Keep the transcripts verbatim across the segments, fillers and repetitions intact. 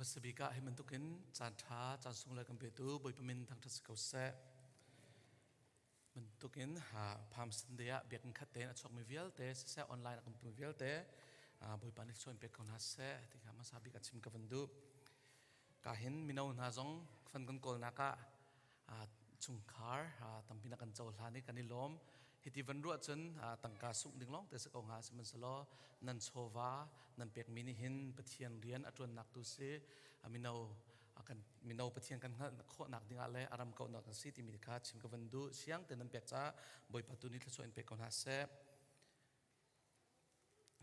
Sabik ah hih bantukin caan ṭha, caan sung le kan petu Bawipa min thangṭhat si ko seh. Bantukin, ha, Palm Sunday ah biakinn khat tein a chuakmi vialte siseh, online a kan pumi vialte, aa, Bawipa nih thluachuah in pek ko hna seh ti kha hmasa bik ah chim ka van duh. Ka hin mino hna zong van kan kawlnak ah, aa, chungkhar, aa, tampi nak kan cohlan i kan i lawm. Hiti van ruah cun, aa, tangka sungh ding lawngte si ko hnga, sihmanhsehlaw nan chawva nan pekmi nih hin Pathian rian a ṭuannak tu si, aa, mino, aa, kan, mino Pathian kan hngalh khawhnak dingah le a ram kohnak kan si timi kha chim ka van duh. Siangte nan pek caah Bawipa tu nih thluachuah in pek ko hna seh.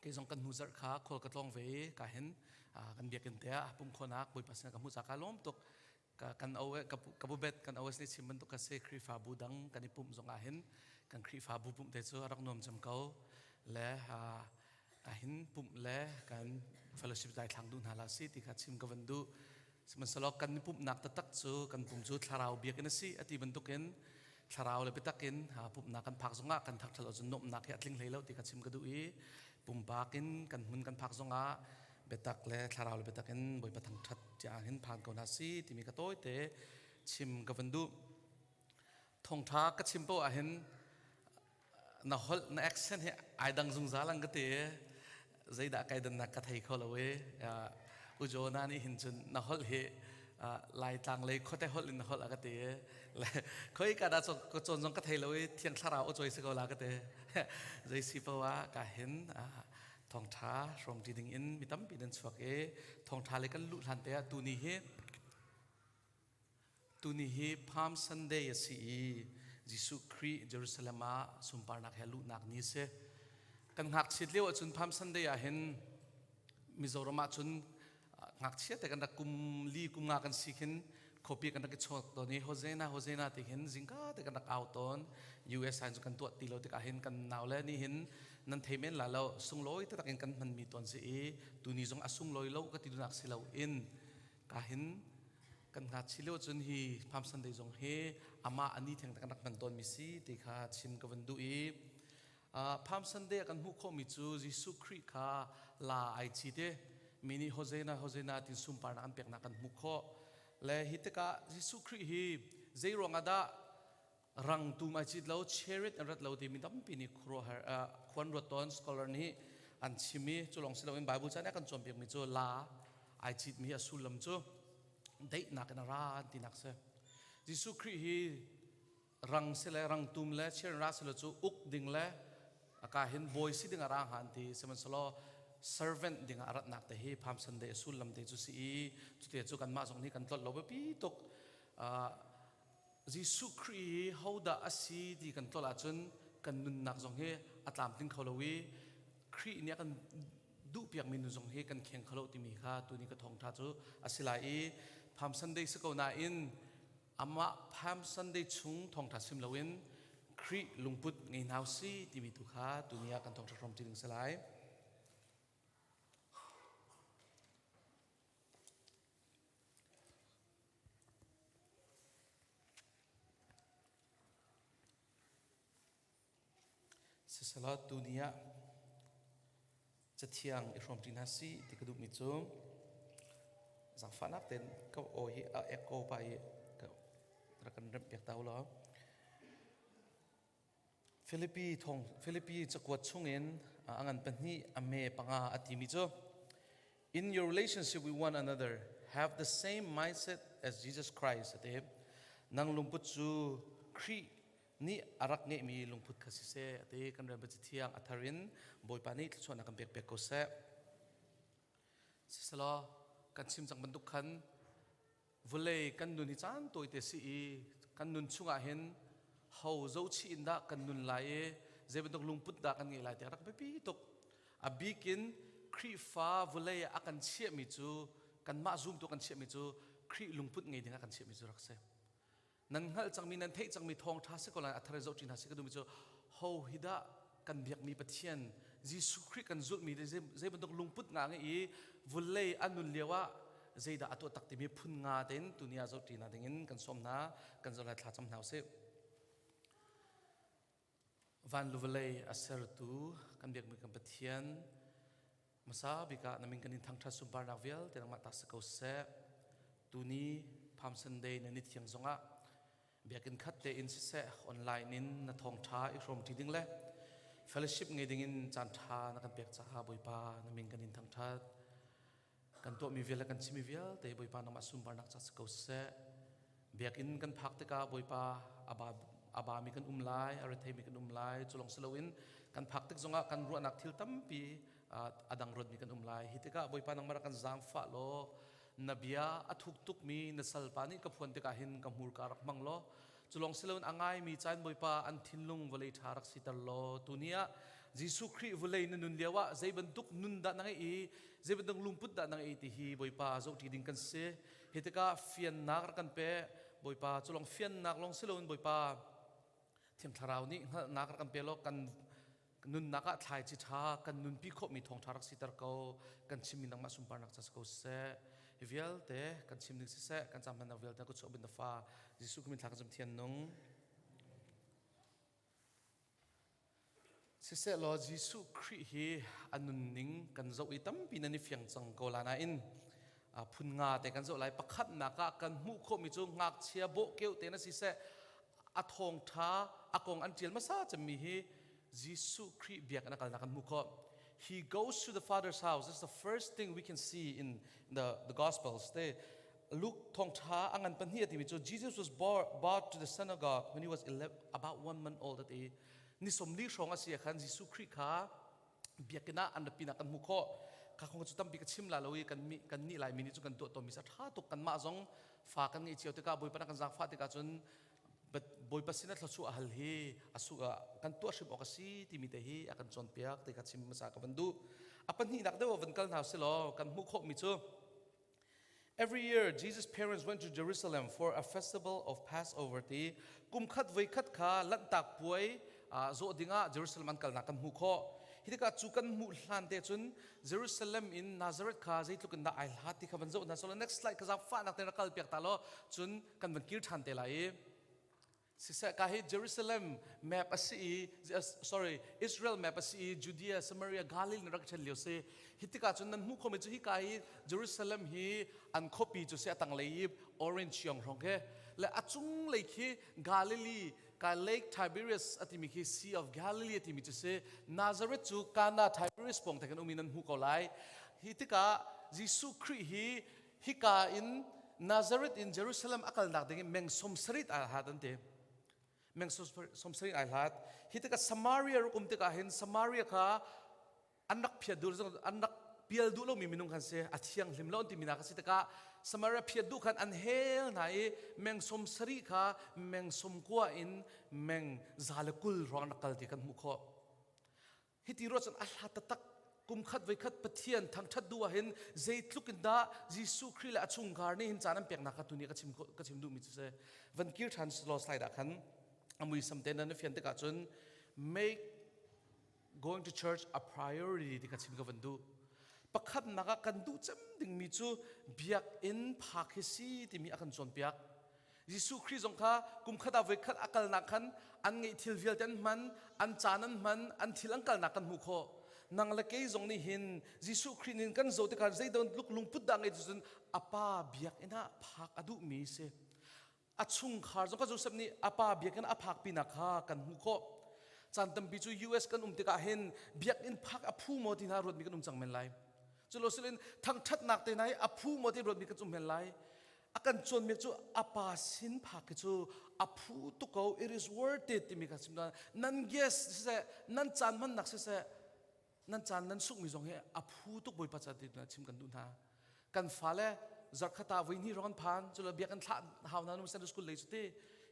Kei zong kan hnu zarh kha khual ka tlawng ve i, ka hin, aa, kan biakinn te ah pumh khawhnak Bawipa sinah ka hmuh caah ka lawm tuk. Ka, kan O S, ka pu-, ka pubet kan O S nih chim bantuk ka si, Khrihfabu dang kan i pumh zongah hin kan Khrihfabu pumhte cu a rak nuam cem ko. Le, aa, ka hin pumh le kan fellowship zaithlang duh hna la si ti kha chim ka van duh. Sihmanhsehlaw kan i pumhnak taktak cu kan pum cu thlarau biakinn a si, a ti bantukin thlarau le biatak in, aa, pumhnak kan phak zongah kan thangṭhat lo cun nuamhnak hi a tling hlei lo ti kha chim ka duh i, pumpak in kan hmun kan phak zongah biatak le thlarau le biatak in Bawipa thangṭhat tiang hin phan ko hna si timi ka tawite chim ka van duh. Thawngṭha ka chim paoh ah hin na holh, na accent hi aa dang zungzal ang ka ti. Zeidah kaa dannak ka thei kho lo i, aa, U Jonah nih hin cun na holh hi, aa, Laitlang lei khuate holh in na holh a ka ti. Le, khoika dah cawn, ka cawn zong ka thei lo i, Thiang Thlarau a cawi si ko la ka ti. Zei si paoh ah ka hin, aa, thawngṭha hrawmṭi ding in mi tampi nan chuak i, thawngṭha le kan luh hlan te ah tuni hi, Tuni hi Palm Sunday a si i, Jesuh Khrih Jerusalem ah sunparnak he a luhnak ni a si. Kan ngakchiat lio ahcun Palm Sunday ah hin Mizoram ahcun, ah, ngakchia te kan rak kum li, kum nga kan si khin, khuapi kan rak i chuak tawn i, Hosanna, Hosanna ti khin zingka te kan rak au tawn. U S ah hin cu kan tuah ti lo tikah hin kan nau le nih hin nan thei men lai lo, sunglawi taktak in kan hmanmi tawn si i, tuni zong a sunglawi lo ka ti duhnak si lo in, ka hin kan ngakchia lio cun hi Palm Sunday zong hi amah a ni theng te kan rak hman tawnmi si ti kha chim ka van duh i, aa, Palm Sunday ah kan hmuh khawhmi cu Jesuh Khrih kha la aa cit i, mi nih Hosanna, Hosanna tin sunparnak an peknak kan hmuh khawh. Le hi tikah Jesuh Khrih hi zei ruangah dah rang tum aa cit lo, chariot an rat lo timi tampi nih khuaruahhar, ah, khuan ruat tawn scholar nih an chim i, cu lawng si loin Bible ca nih a kan cawnpiakmi cu la aa citmi hi a sullam cu daihnak in a ra an tinak si. Jesuh Khrih hi rang si le, rang tum le chariot ra si lo cu uk ding le a ka hin bawi si ding a ra hnga an ti. Sihmanhsehlaw servant ding a ratnak te hi Palm Sunday a sullam te cu si i, cute cu kanmah zong nih kan tlolh lo biapi tuk. Ah, Jesuh Khrih hi hodah a si ti kan tlolh ahcun kan nunnak zong hi a tlamtling kho lo i, Khrih nih a kan duhpiakmi nun zong hi kan kheng kho lo timi kha tuni ka thawngṭha cu a si lai i, Palm Sunday si ko nain amah Palm Sunday chung thawngṭha sim loin Khrih lungput ngei hna u sih timi tu kha tuni ah kan thawngṭha hrawmṭi ding si lai. Sisala, tuni ah Cathiang i hrawmṭi hna sih ti ka duhmi cu, zaangfahnak tein ka aw hi a echo pah i ka rak kan remhpiak ta u law. Filipi thawng, Filipi cakuat chungin, a, a ngan pahnih a me panga a timi cu, "In your relationship with one another, have the same mindset as Jesus Christ," a ti. Nang lungput cu Khrih nih a rak ngeihmi lungput kha siseh, a ti. Kan rianpui Cathiang a thar in Bawipa nih thluachuahnak kan pekpiak ko seh. Siselaw, kan chim cang bantuk khan, vawlei kan nun hi caan tawite si i, kan nun chungah hin ho zohchih in dah kan nun lai i, zei bantuk lungput dah kan ngeih lai tiah a rak biapi tuk. A bikin Khrihfa vawlei ah a kan chiahmi cu, kanmah zumtu a kan chiahmi cu, Khrih lungput ngei ding a kan chiahmi cu rak si. Nan hngalh cangmi, nan theih cangmi thawngṭha si ko lai, a thar i zohṭi hna si ka duhmi cu, ho hi dah kan biakmi Pathian, Jesuh Khrih kan zulhmi zei, zei bantuk lungput ngah ngeih i, vawlei a nun lio ah zeidah a tuah tak timi phun nga tein tuni ah zohṭi hna dingin kan sawm hna, kan zoh lai, thla cam hna u sih. Van le vawlei a sertu kan biakmi kan Pathian, Masa bik ah na min kan in thangṭhat sumparnak vialte nangmah ta si ko seh. Tuni Palm Sunday na ni thiang zongah biakinn khat tein siseh, online in na thawngṭha i hrawmṭi ding le fellowship ngei dingin caan ṭha na kan pek caah Bawipa na min kan in thangṭhat. Kan tuahmi vial le kan chimmi vialte Bawipa nangmah sumparnak ca si ko seh. Biakinn kan phak tikah Bawipa a ba, a bami kan um lai, a retheimi kan um lai. Cu lawng si loin kan phak tik zongah kan ruahnak thil tampi, aa, a dang ronmi kan um lai. Hi tikah Bawipa nangmah rak kan zaangfah law, na bia a thuk tukmi na salpa nih ka phuan tikah hin ka hmurka rak hmang law, cu lawng si loin a ngaimi ca in Bawipa an thinlung vawlei ṭha rak siter law. Tuni ah Jesuh Khrih vawlei na nun lio ah zei bantuk nun dah na ngeih i, zei bantuk lungput dah na ngeih i ti hi Bawipa zohṭi ding kan si. Hi tikah fiannak rak kan pe, Bawipa, cu lawng fiannak lawng si loin Bawipa, Thiang Thlarau nih hngalhnak rak kan pe law, kan nunnak ah thlaici ṭha kan nunpi khawhmi thawngṭha rak siter ko. Kan chimmi nangmah sumparnak ca si ko seh. Hi vialte kan chim ding siseh, kan caan hmannak vialte na kut chuah buin na fa Jesuh Khrih min thla kan cam thian nung. Siseh law, Jesuh Khrih hi a nunning kan zoh i tampi nan i fiang cang ko lai nain, aa, phun nga te kan zoh lai. Pakhatnak ah kan hmuh khawhmi cu ngakchia bawhkeuh te na siseh, a thawngṭha a kong an ṭial hmasa cemmi hi Jesuh Khrih biakinn a kalnak kan hmuh khawh. He goes to the Father's house. That's the first thing we can see in the, the Gospels. Te, Luke thawngṭha a ngan pahnih a timi cu, Jesus was brought, brought to the synagogue when he was eleven, about one month old, a ti. Ni sawmli hrawng a si ah khan Jesuh Khrih kha biakinn ah an ra pinnak kan hmuh khawh. Kha kong cu tampi ka chim lai lo i kan mi, kan nih lai mi nih cu kan tuah tawnmi si a ṭha tuk. Kanmah zong fa kan ngeih cio tikah, Bawipa na kan zaangfah tikah cun, Ba-, Bawipa sin a thluachuah a hal hi a suk ah kan tuah hrim awk a si timi te hi a kan cawnpiak te kha chim hmasa ka van duh. A pahnihnak deuh ah van kal hna u si law, kan hmuh khawhmi cu, Every year, Jesus' parents went to Jerusalem for a festival of Passover, ti. Kum khat voi khat kha lanhtak puai, aa, zawh dingah Jerusalem an kalnak kan hmuh khawh. Hi tikah cu kan hmuh hlan te cun Jerusalem in Nazareth kha zeitluk in dah aa hlat ti kha van zoh hna. So, next slide kha zaangfahnak tein rak kalpiak ta law, cun kan van kir ṭhan te lai i, siseh, ka hi Jerusalem map a si i, eh, sorry, Israel map a si i, Judea, Samaria, Galilee rak ṭhen lio si. Hi tikah cun nan hmuh khawhmi cu hi ka hi Jerusalem hi an khuapi cu si a tanglei i orange siang hrawng he. Le a cunglei khi Galilee, ka Lake Tiberias a timi khi Sea of Galilee a timi cu si. Nazareth cu Kana Tiberias pawng te kan um i nan hmuh ko lai. Hi tikah Jesuh Khrih hi hika in Nazareth in Jerusalem a kalnak ding i meng sawmsarih aa hlat an ti. Meng sawmsarih aa hlat. Hi tikah Samaria rak um tikah hin Samaria kha an rak phiat duh, an rak pial duh lomi minung khan si, a thianghlim lo an timi nak a si tikah Samaria phiat duh khan an hel hna i meng sawmsarih kha meng sawmkua in meng za le kul ruang an rak kal ti kan hmuh khawh. Hiti ruah cun a hla taktak, kum khat voi khat Pathian thangṭhat duh ah hin zeitluk in dah Jesuh Khrih le a chungkhar nih hin caan an peknak kha tuni ka chim, ka chim duhmi cu si. Van kir ṭhan si law, slide ah khan a muisam te nan fian tikah cun, make going to church a priority ti kha chim ka van duh. Pakhatnak ah kan duh cem dingmi cu biakinn phak hi si timi a kan cawnpiak. Jesuh Khrih zong kha kum khat ah voi khat a kalnak khan an ngeih thil vialte an hman, an caan an hman, an thil an kalnak kan hmuh khawh. Nang le kei zong nih hin Jesuh Khrih nih kan zoh tikah zeidah luk lungput dah ngei ti cun a Pa biakinn ah phak a duhmi si. A chungkhar zong kha Joseph nih a Pa biakinn a phakpinak kha kan hmuh khawh. Caan tampi cu U S kan um tikah hin biakinn phak a phu maw ti hna ruatmi kan um cang men lai. Cu lo si loin thangṭhatnak te hna hi a phu maw ti ruatmi kan um men lai. A kan cawnpiak cu a Pa sin phak hi cu a phu tuk ko, it is worth it timi kha chim hna. Nan gas siseh, nan caan hmannak siseh, nan caan nan sunghmi zong hi a phu tuk Bawipa ca ti hna chim kan duh hna. Kan fale zarh khat ah voi hnih ruang an phan, cu le biakinn thlah hau hna, nu Sunday school lei cu ti.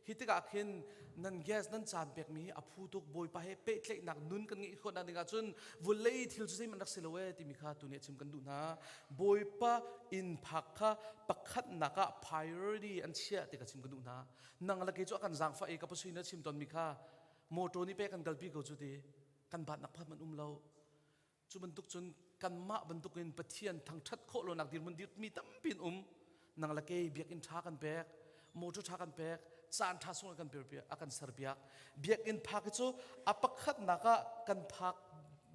Hi tikah khin nan gas, nan caan pekmi hi a phu tuk, Bawipa he pehtlaihnak nun kan ngeih khawhnak dingah cun vawlei thil cu zeihmanh rak si lo e timi kha tuni a chim kan duh hna. Bawipa inn phak kha pakhatnak ah priority an chiah ti kha chim kan duh hna. Nang le kei cu a kan zaangfah i ka pasui na chim tawnmi kha motor nih peh kan kalpi ko cu ti, kan batnak pakhat hmanh um lo. Cu bantuk cun kanmah bantukin Pathian thangṭhat khawh lonak dirhmun dirmi tampi an um. Nang le kei biakinn ṭha kan pek, motor ṭha kan pek, caan ṭha sung a kan piak, a kan serpiak. Biakinn phak hi cu a pakhatnak ah kan phak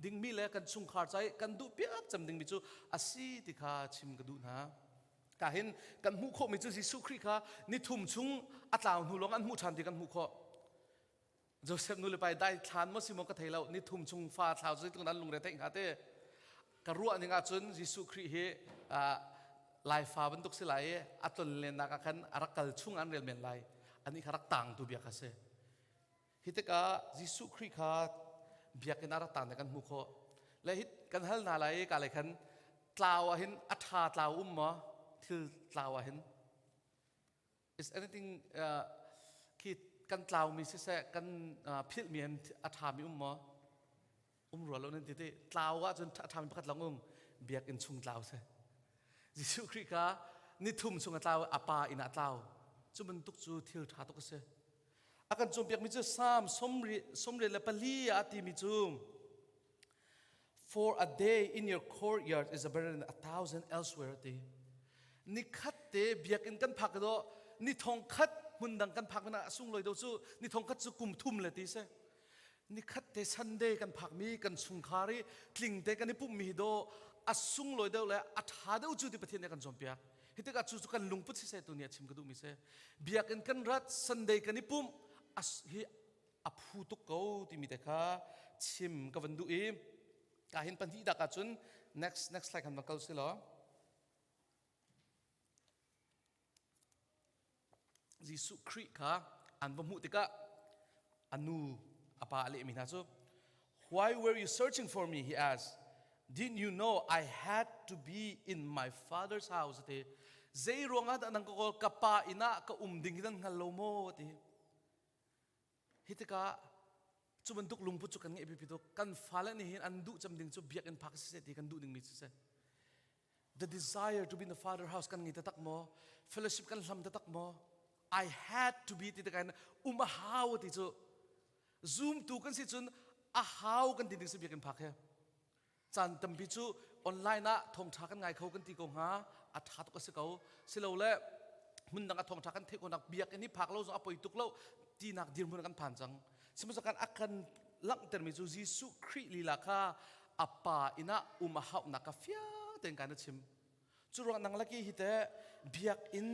dingmi le kan chungkhar ca ih kan duh piak cem dingmi cu a si ti kha chim ka duh hna. Ka hin kan hmuh khawhmi cu Jesuh Khrih kha ni thum chung a tlau hnu lawng an hmuh ṭhan ti kan hmuh khawh. Joseph nu le pa ih dai thlan maw si maw ka thei lo, ni thum chung fa thlau cu zeitluk in an lungre theih hnga te. Ka ruah ning ahcun Jesuh Khrih hi, aa, Laifa bantuk si lai i a tlonlennak ah khan a rak kal chung an rel men lai. Anih kha rak tangtu bia kha si. Hi tikah Jesuh Khrih kha biakinn ah rak tang tiah kan hmuh khawh. Le hi kan hal hna lai i ka lei khan tlau ah hin a ṭha tlau um maw? Thil tlau ah hin. Is anything, uh, khi kan tlaumi siseh, kan, uh, philhmi hin a ṭhami um maw? Um rua lo nan ti ti. Tlau ah cun a ṭhami pakhat lawng um. Biakinn chung tlau si. Jesuh Khrih kha ni thum chung a tlau, a Pa inn ah a tlau. Cu bantuk cu thil ṭha tuk a si. A kan cawnpiakmi cu Salm sawmriat, sawmriat le pali ah a timi cu, "For a day in your courtyard is better than a thousand elsewhere," a ti. Ni khat te biakinn kan phak dawh, ni thongkhat hmun dang kan phak hna a sunglawi deuh cu, ni thongkhat cu kum thum le ti si. Ni khat te Sunday kan phakmi kan chungkhar i tling te kan i pumhmi hi dawh, a sunglawi deuh le a ṭha deuh cu ti Pathian nih a kan cawnpiak. Hi tikah cu, cu kan lungput siseh tu nih a chim ka duhmi si. Biakinn kan rat, Sunday kan i pumh, a s-, hi a phu tuk ko timi te kha chim ka van duh i, ka hin pahnih dak ahcun next, next slide kan va kal si law. Jesuh Khrih kha an va hmuh tikah a nu a pa a lehmi hna cu, "Why were you searching for me?" he asked. "Didn't you know I had to be in my Father's house?" a ti. "Zei ruangah dah nang ka kawl, ka pa inn ah ka um ding hi nan hngal lo maw?" a ti. Hi tikah cu bantuk lungput cu kan ngeih pipi tuk. Kan fale nih hin an duh cem ding cu biakinn phak siseh ti kan duh dingmi cu si. The desire to be in the Father house kan ngei taktak maw? Fellowship kan hlam taktak maw? "I had to be," ti tikah hin um a hau a ti cu. Zumtu kan si cun a hau kan ti ding si biakinn phak he. Caan tampi cu online ah thawngṭha kan ngai kho kan ti ko hnga, a ṭha tuk a si ko. Silole hmun dang a thawngṭha kan theih khawhnak biakinn hi phak lo zong a poi tuk lo tinak dirhmun a kan phan cang. Sihmanhsehlaw kan a kan langhtermi cu Jesuh Khrih lila kha a Pa inn ah um a hauhnak kha fiang tein kan i chim. Curuangah nang lak i hi te biakinn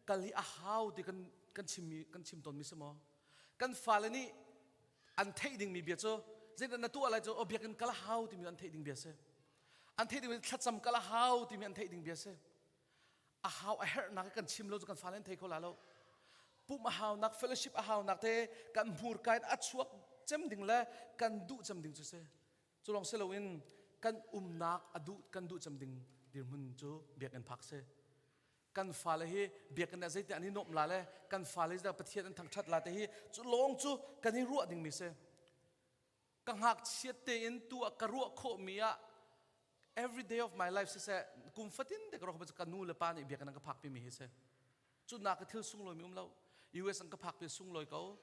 kal hi a hau ti kan, kan chimmi, kan chim tawnmi si maw? Kan fale nih an theih dingmi bia cu, zeidah na tuah lai cu, "Oh, biakinn kal a hau," timi an theih ding bia si. An theih dingmi thlacam kal a hau timi an theih ding bia si. A hau a herhnak i kan chim lo cu kan fale an thei kho lai lo. Pumh a haunak, fellowship a haunak te kan hmurka in a chuak cem ding le kan duh cem ding cu si. Cu lawng si loin kan umnak a duh, kan duh cem ding dirhmun cu biakinn phak si. Kan fale hi biakinn ah zeitin an i nuamh lai le kan fale zeidah Pathian an thangṭhat lai te hi cu lawng cu kan i ruah dingmi si. Ka ngakchiat tein tu ah ka ruah khawhmi ah every day of my life siseh, kum fatin te ka ruah khawhmi cu ka nu le pa nih biakinn an ka phakpimi hi si. Cu nak a thil sunglawimi um lo. U S an ka phakpi sunglawi ko.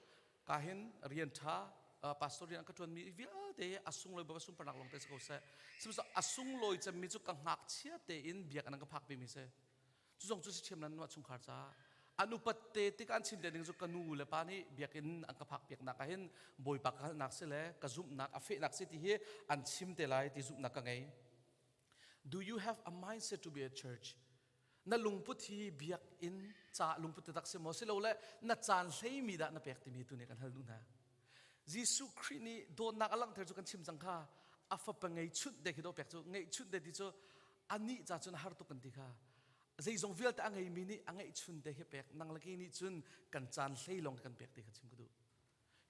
Ka hin rian ṭha, ah, pastor rian an ka ṭuanmi vialte hi a sunglawi bak a sungparnak lawngte si ko seh. Sihmanhsehlaw a sunglawi cemmi cu ka ngakchia tein biakinn an ka phakpimi si. Cu zong cu si ṭhiamlan a chungkhar caah an upat te tikah an chim te ding cu ka nu le pa nih biakinn an ka phakpiaknak ah hin Bawipa ka hngalhnak si le ka zumhnak a fehnak si ti hi an chim te lai ti zumhnak ka ngei. Do you have a mindset to be a church? Na lungput hi biakinn caah lungput taktak si maw? Silole na caan hleimi dah na pek timi tu nih kan hal duh hna. Jesuh Khrih nih dawtnak a langhter cu kan chim cang kha, a fapa ngeihchunh te khi dawh pek cu, ngeihchunh te ti cu anih ca cun a har tuk kan ti kha. Zeizong vialte a ngeimi nih a ngeihchunh te khi pek, nang le kei nih cun kan caan hlei lawng kan pek ti kha chim ka duh.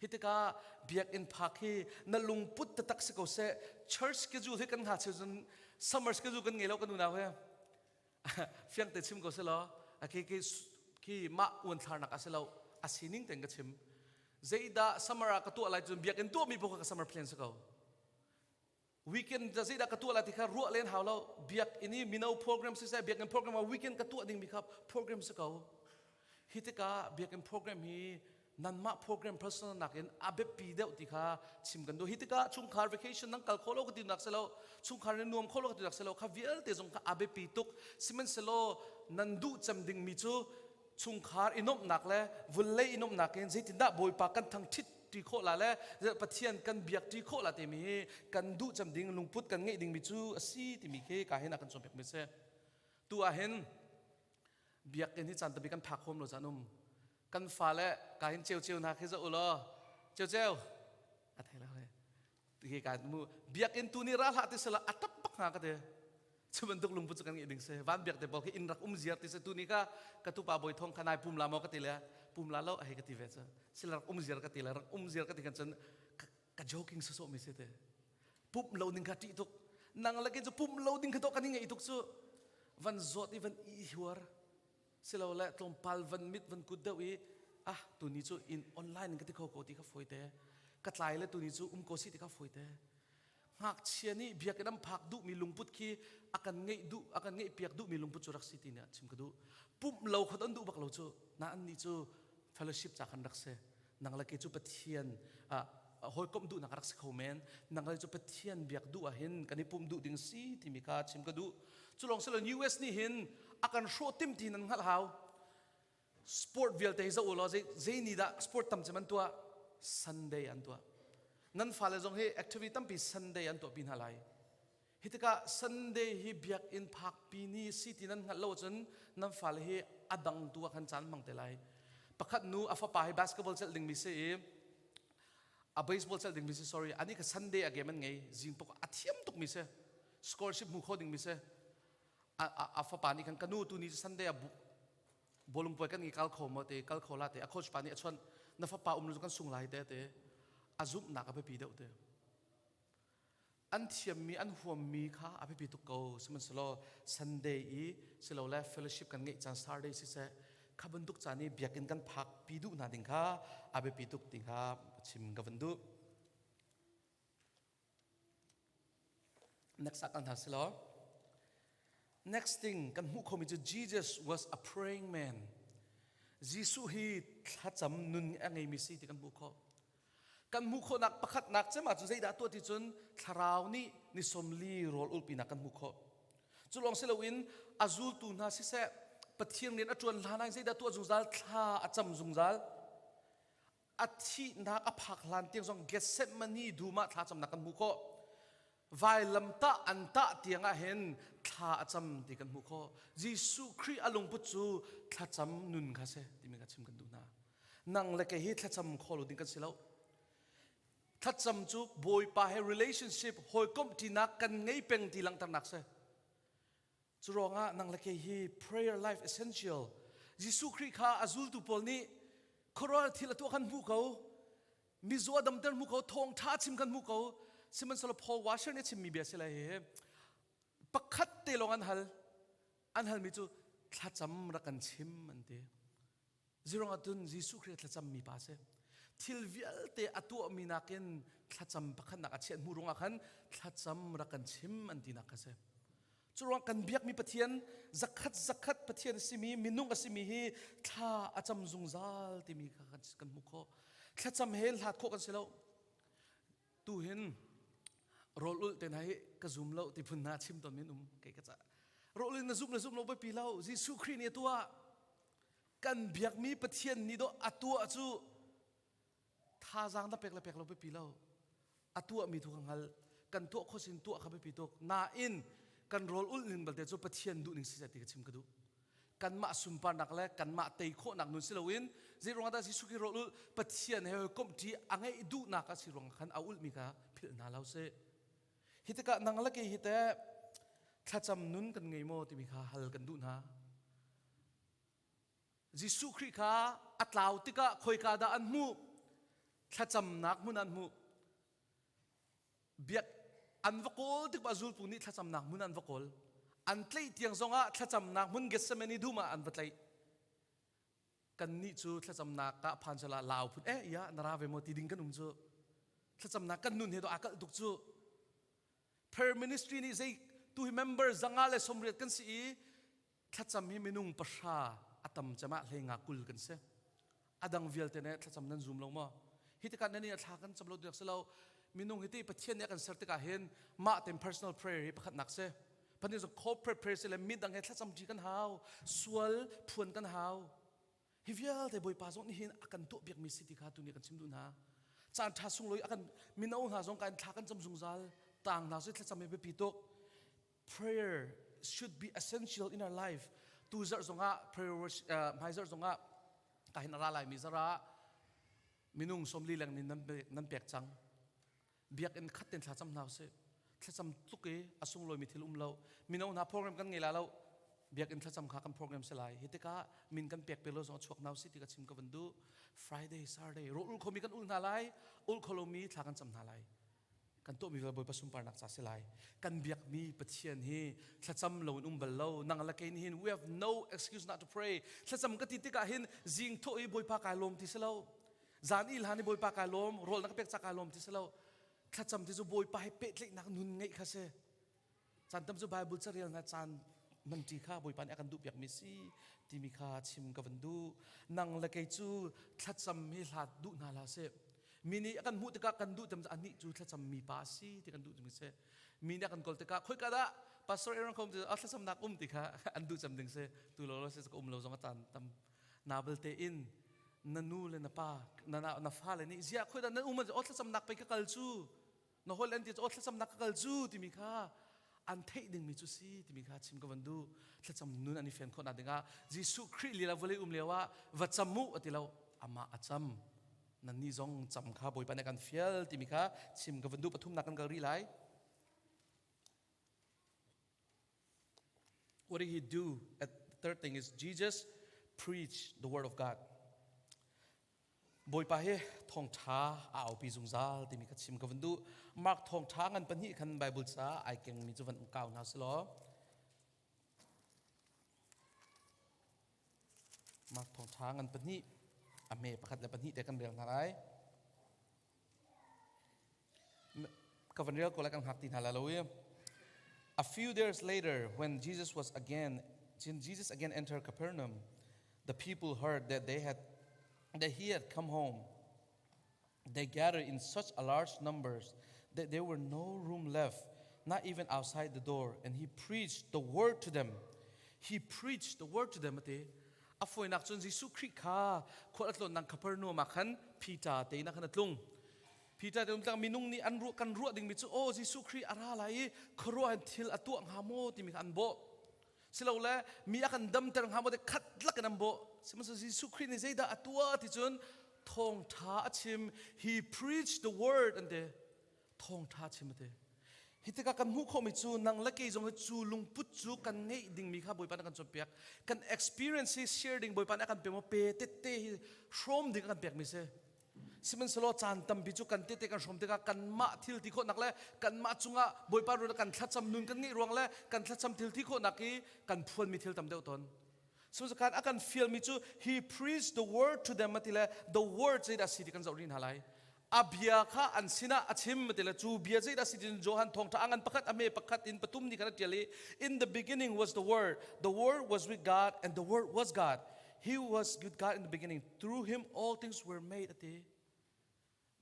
Hi tikah biakinn phak hi na lungput taktak si ko seh. Church schedule hi kan hnga cheu cun summer schedule kan ngei lo kan unau he. Fiang te chim ko seh law. A khi, khi, khi mah uan thlarnak a si lo. A sining tein ka chim. Zeidah summer ah ka tuah lai cun biakinn tuahmi paoh kha ka summer plan si ko. Weekend dah zeidah ka tuah lai ti kha ruah len hau lo. Biakinn i mino program siseh, biakinn program ah weekend ka tuah dingmi kha program si ko. Hi tikah biakinn program hi nanmah program personal nakin a biapi deuh ti kha chim kan duh. Hi tikah chungkhar vacation nan kal kho lo ka tinak si lo, chungkhar nan nuam kho lo ka tinak si lo, kha vialte zong kha a biapi tuk. Sihmanhsehlaw nan duh cem dingmi cu chungkhar i nuamhnak le vun lei i nuamhnak in zeitindah Bawipa kan thangṭhat ṭi khawh lai le Pathian kan biak ṭi khawh lai timi hi kan duh cem ding, lungput kan ngeih dingmi cu a si timi khi ka hin a kan cawnpiakmi a si. Tu ah hin biakinn hi caan tampi kan phak khawm lo caan um. Kan fale ka hin ceuceu hna khi zoh u law, ceuceu a thei lo he. Hi ka mu, biakinn tuni ra hlah ti sila a tam bak hnga ka ti. Cu bantuk lungput cu kan ngeih ding si. Van biakte pawl khi in rak um ziar ti si. Tuni kha ka tupa Bawi Thawng kha nai pum la maw ka ti le, pum la lo a hei ka ti ve cu. Sila rak um ziar ka ti le, rak um ziar ka ti khan cun ka, ka joking sawsawh mi si te. Pum lo ding kha ṭih tuk. Nang le kei cu pum lo ding kha tawh kan i ngeih tuk cu. Van zawt i van i huar. Silole tlawmpal van mit van kut deuh i, ah, tuni cu in online in ka ti kho ko ti kha fawi te. Ka tlai le tuni cu um ko si ti kha fawi te. Ngakchia nih biakinn an phak duhmi lungput khi a kan ngeih duh, a kan ngeih piak duhmi lungput cu rak si ti nih a chim ka duh. Pum lo khat an duh bak lo cu, na annih cu fellowship ca khan rak si. Nang le kei cu Pathian, ah, hawikomh duhnak a rak si kho men. Nang le cu Pathian biak duh ah hin kan i pum duh ding si timi kha chim ka duh. Cu lawng si lo, U S nih hin a kan hrawh tim ti nan hngalh hau. Sport vialte hi zoh u law, zei, zei ni dah sport tam cem an tuah? Sunday an tuah. Nan fale zong hi activity tampi Sunday an tuahpi hna lai. Hi tikah Sunday hi biakinn phakpi ni si ti nan hngalh lo ahcun nan fale hi a dang tu ah khan caan hmang te lai. Pakhat nu a fapa hi basketball celh dingmi si i, a baseball celh dingmi si, sorry, anih kha Sunday a game an ngei, zing pawk a thiam tukmi si, scholarship hmu kho dingmi si. A, a, a fapa nih khan, "Ka nu, tuni cu Sunday a bu-, bawlung puai kan i kal kho maw?" te, "Kal kho la," te, a coach pa nih a chuan, "Na fapa um lo cu kan sung lai," te, te, a zumhnak a biapi deuh te. An thiammi, an huammi kha a biapi tuk ko, sihmanhsehlaw Sunday i silole fellowship kan ngeih caan Saturday siseh, kha bantuk caan i biakinn kan phakpi duh hna ding kha a biapi tuk ding kha a chim ka van duh. Next ah kal hna selaw. Next thing, kan hmuh khomi cu Jesus was a praying man. Jesuh hi thlacam nun a ngeimi si ti kan hmuh khawh. Kan hmuh khawhnak pakhatnak cem ah cu zeidah tuah ti cun thlarau nih ni sawmli rawl ulhpinak kan hmuh khawh. Cu lawng si loin a zultu hna siseh, Pathian rian a ṭuan hlan ah zeidah tuah zungzal, thla a cam zungzal. A thihnak a phak hlan tiang zong Gethsemane dum ah thlacamnak kan hmuh khawh. Vailam tah an tah tiang ah hin thla a cam ti kan hmuh khawh. Jesuh Khrih a lungput cu thlacam nun kha si timi kha chim kan duh hna. Nang le kei hi thlacam kho lo ding kan si lo. Thlacam cu Bawipa he relationship, hawikomh ṭinak kan ngei peng ti langhternak si. Curuangah nang le kei hi prayer life essential. Jesuh Khrih kha a zultu pawl nih khuaruahhar thil a tuah khan hmuh ko. Mizaw a damter hmuh ko, thawngṭha a chim khan hmuh ko. Sihmanhsehlaw Paul Washer nih a chimmi bia si lai hi. Pakhat te lawng an hal. An halmi cu thlacam rak kan chim an ti. Ziruangah tun Jesuh Khrih thlacammi pa a si. Thil vialte a tuahmi nakin thlacam pakhatnak a chiah hmuh ruangah khan thlacam rak kan chim an tinak kha si. Curuang kan biakmi Pathian, zakhat zakhat Pathian a simi, minung a simi hi thla a cam zungzal timi kha kan, kan hmuh khawh. Thlacam he hlat khawh kan si lo. Tu hin rawl ulh te hna hi ka zum lo ti phun hna chim tawn min um, kei ka cah. Rawl ulh na zum le zum lo biapi lo, Jesuh Khrih nih a tuah. Kan biakmi Pathian nih dawh a tuah cu thazaang dah pek le pek lo biapi lo. A tuahmi thu kha hngal, kan tuah khawh sin tuah kha biapi tuk. Nain kan rawl ulh ning belte cu Pathian duh ning si seh ti ka chim ka duh. Kanmah sunparnak le kanmah tei khawhnak nun si loin, zeiruangah dah Jesuh Khrih rawl ulh, Pathian he hawikomh ṭi a ngeih duhnak a si ruangah khan a ulhmi kha philh hna lo seh. Hi tikah nang le kei hi te thlacam nun kan ngei maw timi kha hal kan duh hna. Jesuh Khrih kha a tlau tikah khoika dah an hmuh? Thlacamnak hmun an hmuh. Biak an va kawl tik bah zultu nih thlacamnak hmun an va kawl. An tlaih tiang zongah thlacamnak hmun Gethsemane dum ah an va tlaih. Kannih cu thlacamnak ah phan cala lau phun, "Eh, ya, na ra ve maw?" ti ding kan um cu. Thlacamnak kan nun he dawh aa kalh tuk cu. Prayer ministry nih zei tu hi member zanga le sawmriat kan si i, thlacam hi minung pahra a tam cem ah hleinga kul kan si. A dang vialte nih thlacam nan zum lo maw? Hi tikah nannih a thla kan cam lo diak si lo. Minung hi ti Pathian nih a kan ser tikah hin mah tein personal prayer hi pakhatnak si. Pathian zong corporate prayer si le midang he thlacam ṭi kan hau, sual phuan kan hau. Hi vialte Bawipa zong nih hin a kan tuahpiakmi si ti kha tu nih kan chim duh hna. Caan ṭha sunglawi a kan mino hna zong kan thla kan cam zungzal tang hna si thlacam he biapi tuk. Prayer should be essential in our life. Tu zarh zongah prayer worship, ah, hmai zarh zongah ka hin a ra laimi zarah minung sawmli leng nih nan pek, nan pek cang. Biakinn khat tein thlacam hna usih. Thlacam tluk i a sunglawi mi thil um lo. Mino hna program kan ngei lai lo. Biakinn thlacam kha kan program si lai. Hi tikah min kan pek pek lo zong a chuak hna usih ti ka chim ka van duh. Friday, Saturday, rawl ulh khomi kan ulh hna lai. Ulh kho lomi thla kan cam hna lai. Kan tuahmi vel Bawipa sunparnak ca si lai. Kan biakmi Pathian hi thlacam lo in um bal lo. Nang le kei nih hin, we have no excuse not to pray. Thlacam ka ti tikah hin zing thawh i Bawipa kai lawm ti si lo. Zan i hlan i Bawipa kai lawm, rawl na ka pek ca kai lawm ti si lo. Thlacam ti cu Bawipa he pehtlaihnak nun ngeih kha si. Caan tam cu Baibal carial hna caan man ṭi kha Bawipa nih a kan duhpiakmi si timi kha chim ka van duh. Nang le kei cu thlacam hi hlat duh hna hlah seh. Mi nih a kan hmuh tikah kan duh cem, anih cu thlacam mi pa a si ti kan duh cem seh. Mi nih a kan kawl tikah, khoika dah Pastor Aaron kho um ti, a thlacamnak um ti kha an duh cem ding seh. Tu lo lo seh, ka um lo zong a caan tam. Na belte in na nu le na pa, na, na, na fale nih ziah khoika dah nan um, aw thlacamnak pei ka kal cu. Na hawi le an ti cu, aw thlacamnak ka kal cu timi kha an theih dingmi cu si timi kha chim ka van duh. Thlacam nun an i fian khawhnak dingah Jesuh Khrih lila vawlei um lio ah va cam uh a ti lo, amah a cam. Nannih zong cam kha Bawipa nih kan fial timi kha chim ka van duh. Pathumnak kan kal rih lai. What did he do? At the third thing is Jesus preached the word of God. Bawipa hi thawngṭha a aupi zungzal timi kha chim ka van duh. Mark thawngṭha ngan pahnih khan Baibal ca aa kengmi cu van kau hna si law. Mark thawngṭha ngan pahnih, a hme pakhat le pahnih te kan rel hna lai. Ka van rel ko lai, kan hngak ti hna lai lo i. A few days later, when Jesus was again, when Jesus again entered Capernaum, the people heard that they had, that he had come home. They gathered in such a large numbers that there were no room left, not even outside the door. And he preached the word to them. He preached the word to them, a ti. A fawinak cun Jesuh Khrih kha khual a tlawnnak Capernaum ah khan Peter te inn ah khan a tlung. Peter te inn tlang minung nih an ruah, kan ruah dingmi cu, aw, Jesuh Khrih a ra lai i khuaruah hin thil a tuah hnga maw timi kha an bawh. Silole mi a kan damter hnga maw ti khat lak in an bawh. Sihmanhsehlaw Jesuh Khrih nih zeidah a tuah ti cun thawngṭha a chim, he preached the word an ti. Thawngṭha a chim a ti. Hi tikah kan hmuh khawhmi cu nang le kei zong hi cu lungput cu kan ngeih dingmi kha Bawipa nih kan cawnpiak. Kan experience hi share ding Bawipa nih a kan pek maw, pe tette hi hrawm ding a kan pekmi si. Sihmanhsehlaw caan tampi cu kan tette kan hrawm tikah kanmah thil ti khawhnak le kanmah cungah Bawipa ruang kan thlacam nun kan ngeih ruang le kan thlacam thil ti khawhnak i kan phuanmi thil tam deuh tawn. Sihmanhsehlaw khan a kan fialmi cu, he preached the word to them, a ti le, the word zeidah a si ti kan zoh rih hna lai. A bia kha an sinah a chim, a ti le, cu bia zeidah a si ti cun Johan thawngṭha a ngan pakhat, a hme pakhat in pathum nih khan a ṭial i, in the beginning was the Word, the Word was with God, and the Word was God. He was with God in the beginning. Through him all things were made, a ti.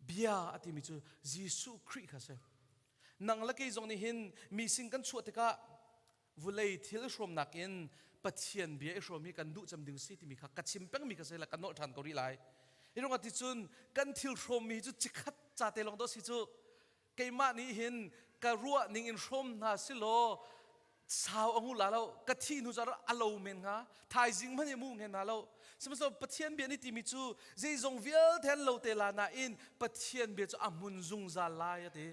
Bia a timi cu Jesuh Khrih kha a si. Nang le kei zong nih hin mi sin kan chuah tikah vulei thil hrawmnak in Pathian bia i hrawm hi kan duh cem ding si timi kha ka chim pengmi kha si le kan nolh ṭhan ko rih lai. Hi ruangah ti cun kan thil hrawmmi hi cu cikhat ca te lawng dawh si cu keimah nih hin ka ruah ning in hrawm hna si law, sau a hmu la lo, ka thih hnu cu a lo men hnga, thaizing hmanh hi a hmu ngei hna lo. Sihmanhsehlaw Pathian bia nih timi cu zeizong vialte an lo te la nain Pathian bia cu a hmun zungzal lai a ti.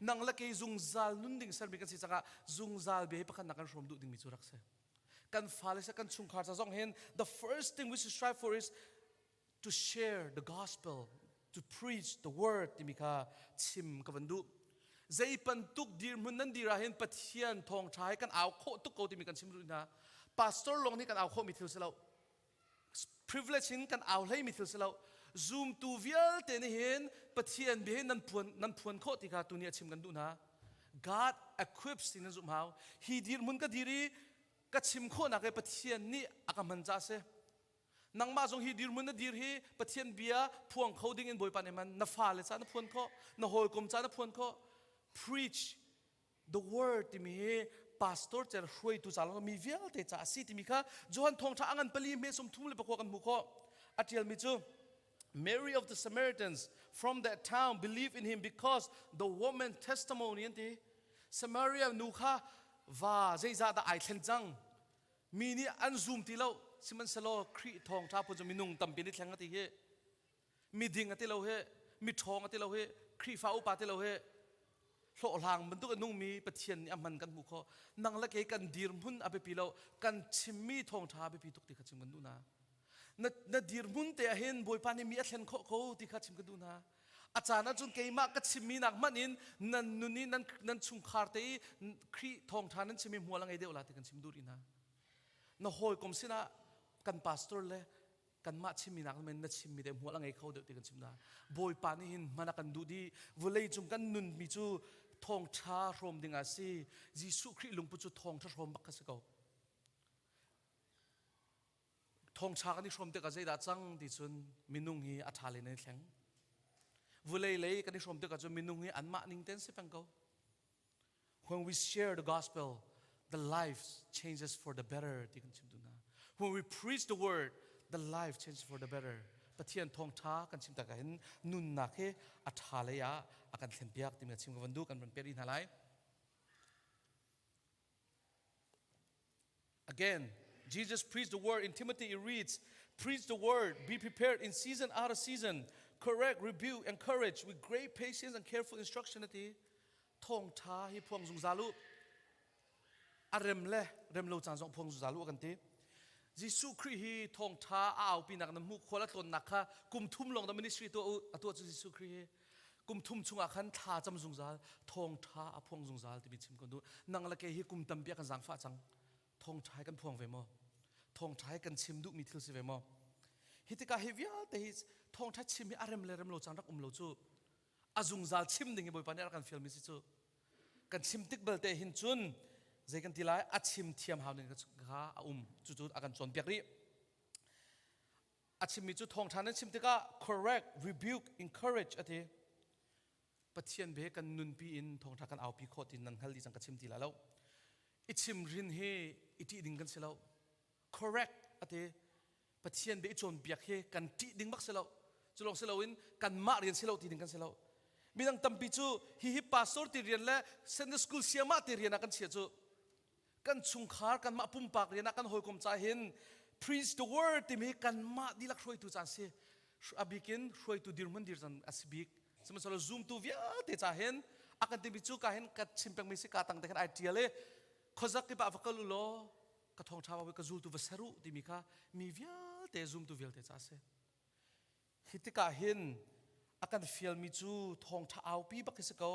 Nang le kei zungzal nun ding sermi kan si cangah zungzal bia hi pakhatnak kan hrawm duh dingmi cu rak si. Kan fale si, kan chungkhar ca zong hin, the first thing we should strive for is to share the gospel, to preach the word timi kha chim ka van duh. Zei bantuk dirhmun nan dir ah hin Pathian thawngṭha hi kan au khawh tuk ko timi kan chim rih hna. Pastor lawng nih kan au khawhmi thil si lo. Privilege hin kan au hleimi thil si lo. Zumtu vialte nih hin Pathian bia hi nan phuan, nan phuan khawh ti kha tuni a chim kan duh hna. God equips ti nan zumh hau. Hi dirhmun ka dir i ka chim khawhnak hi Pathian nih a ka hman caah si. Nangmah zong hi dirhmun na dir hi Pathian bia phuang kho dingin Bawipa nih a hman. Na fale ca na phuan khawh, na hawikom ca na phuan khawh. Preach the word timi hi pastor cer hruaitu ca lawng mi vialte ca a si timi kha Johan thawngṭha a ngan pali hme sawmthum le pakua kan hmuh khawh. A ṭialmi cu Mary of the Samaritans from that town believed in him because the woman testimony an ti. Samaria nu kha va zeizah dah ai thlen cang. Mi nih an zum ti lo. Sihmanhsehlaw Khrih thawngṭha phun cu minung tampi nih thleng a ti hi. Miding a ti lo hi. Miṭhawng a ti lo hi. Khrihfa upa a ti lo hi. Hlawhhlang bantuk a nungmi Pathian nih a hman kan hmuh khawh. Nang le kei kan dirhmun a biapi lo, kan chimmi thawngṭha a biapi tuk ti kha chim kan duh hna. Na, na dirhmun te ah hin Bawipa nih mi a thlen khawh ko ti kha chim kan duh hna. A caan ahcun keimah ka chimmi nak hmanh in nan nun i nan, nan chungkhar te i Khrih thawngṭha nan chimmi hmual a ngei deuh lai ti kan chim duh rih hna. Na hawikom sinah kan pastor le kanmah chimmi nak hmanh in na chimmi te hmual a ngei kho deuh ti kan chim hna. Bawipa nih hin hman a kan duh dih. Vawlei cung kan nunmi cu thawngṭha hrawm ding a si. Jesuh Khrih lungput cu thawngṭha hrawm bak kha si ko. Thawngṭha kan i hrawm tikah zeidah a cang ti cun minung hi a ṭha lei nan i thleng. Vawlei lei kan i hrawm tikah cun minung hi anmah ning tein si peng ko. When we share the gospel, the life changes for the better ti kan chim duh hna. When we preach the word, the life changes for the better. Pathian thawngṭha kan chim tikah hin nunnak hi a ṭha lei ah a kan thlenpiak timi a chim ka van duh, kan van pek rih hna lai. Again, Jesus preached the word. In Timothy, it reads, "Preach the word, be prepared in season, out of season, correct, rebuke, encourage with great patience and careful instruction," a ti. Thawngṭha hi phuang zungzal uh. A rem le rem lo caan zong phuang zungzal uh a kan ti. Jesuh Khrih hi thawngṭha a aupinak na hmuh khual a tlawnnak kha kum thum lawng dah ministry a tuah uh, a tuah cu Jesuh Khrih hi. Kum thum chungah khan thlacam zungzal, thawngṭha a phuang zungzal timi chim kan duh. Nang le kei hi kum tampi a kan zaangfah cang. Thawngṭha hi kan phuang ve maw? Thawngṭha hi kan chim duhmi thil si ve maw? Hi tikah hi vialte hi thawngṭha chim hi a rem le rem lo caan rak um lo cu. A zungzal chim ding hi Bawipa nih a rak kan fialmi si cu. Kan chim tik belte hin cun zei kan ti lai? A chim thiam hau ding kha a um. Cucu a kan cawnpiak rih. A chimmi cu thawngṭha nan chim tikah correct, rebuke, encourage a ti. Pathian bia kan nunpi in thawngṭha kan aupi khawh tiin nan hngal dih cang, ka chim ti lai lo. I chim rin hi i ṭih ding kan si lo. Correct a ti. Pathian bia i cawnpiak hi kan ṭih ding bak si lo. Cu lawng si loin kanmah rian si lo ti ding kan si lo. Midang tampi cu hihi pastor ti rian le Sunday school siamah ti rian ah kan chiah cu, kan chungkhar, kanmah pumpak rian ah kan hawikom ca hin preach the word timi hi kanmah dihlak hruaitu caan si. A bikin hruaitu dirhmun dir caan a si bik. Sihmanhsehlaw zumtu vialte ca hin a kan timi cu ka hin ka chim pengmi si, ka tangte khan ai ṭial i khuazak kipah va kal u law, ka thawngṭha va, ka zultu va ser u timi kha mi vialte, zumtu vialte ca a si. Hi tikah hin a kan fialmi cu thawngṭha aupi bak hi si ko,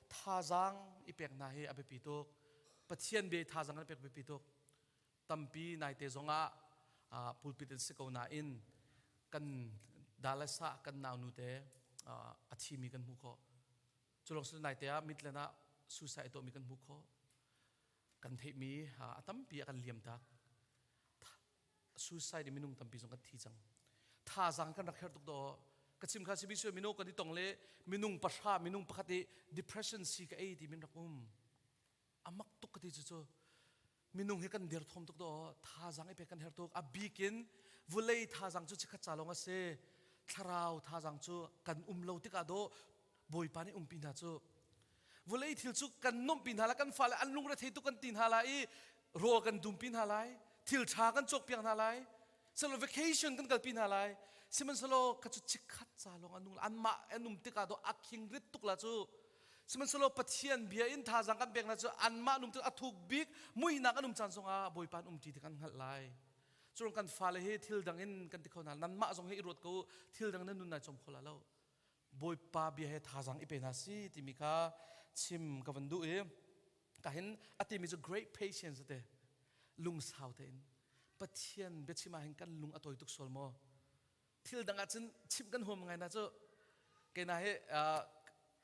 thazaang i pek hna hi a biapi tuk. Pathian bia i thazaang kan pek biapi tuk. Tampi naite zongah, aa, pulpit in si ko nain kan dalasa kan naunu te, aa, a thimi kan hmuh khawh. Cu lawng si naite ah mitlen ah suicide a tuahmi kan hmuh khawh. Kan theihmi, aa, a tampi a kan liamtak. Suicide i minung tampi zong kan thi cang. Thazaang kan rak herh tuk dawh. Ka chim kha, C B C mino kan i tong le minung pahra, minung pakhat i depression si ka ei ti min rak um. A mak tuk ka ti cucu. Minung hi kan der thawm tuk dawh. Thazaang i pek kan herh tuk. A bikin vawlei thazaang cu cikhat ca lawng a si. Thlarau thazaang cu kan um lo tikah dawh Bawipa nih umpi hna cu. Vawlei thil cu kan nuamhpi hna lai, kan fale an lungre thei tuk kan ti hna lai i rawl kan dumpi hna lai, thil ṭha kan cawkpiak hna lai, salo vacation kan kalpi hna lai. Sihmanhsehlaw kha cu cikhat ca lawng an nung lai, anmah an um tikah dawh a khing rit tuk lai cu. Sihmanhsehlaw Pathian bia in thazaang kan pek hna cu anmah an um tik a thuk bik, muihnak an um caan zongah Bawipa an um ṭi ti kan hngalh lai. Cu ruang kan fale hi thil dang in kan ti kho hna, nanmah zong hi i ruat ko, thil dang nan nun nai cawm kho lai lo. Bawipa bia he thazaang i pe hna si timi kha chim ka van duh i, ka hin a timi cu great patience a ti. Lungsau tein. Pathian biachim ah hin kan lung a tawi tuk sual maw? Thil dang ah cun chim kan huam ngai hna cu. Kei hna hi, aa,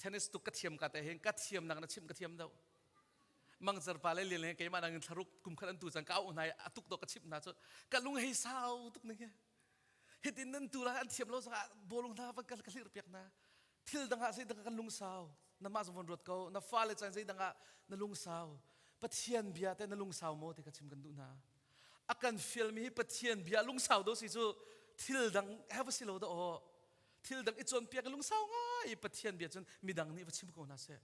tennis tuk ka thiam ka te hin ka thiam nak na chim ka thiam deuh. Mangcar pa le Lian le keimah nangin thlaruk kum khat an tu cang, ka auh hna i a tuk dawh ka chim hna cu ka lung hei sau tuk ning hi. Hitin nan tu lai an thiam lo zongah bawlung hna van ka, ka hlirh piak hna. Thil dang ah zei dang ah kan lungsau. Nanmah zong von ruat ko. Na fale caan zei dang ah na lungsau. Pathian bia te na lungsau maw ti ka chim kan duh hna. A kan fialmi hi Pathian bia lungsau do si cu thil dang he va si lo dah aw. Thil dang i cawnpiak i lungsau ngai i Pathian bia cun midang nih va chim ko hna seh.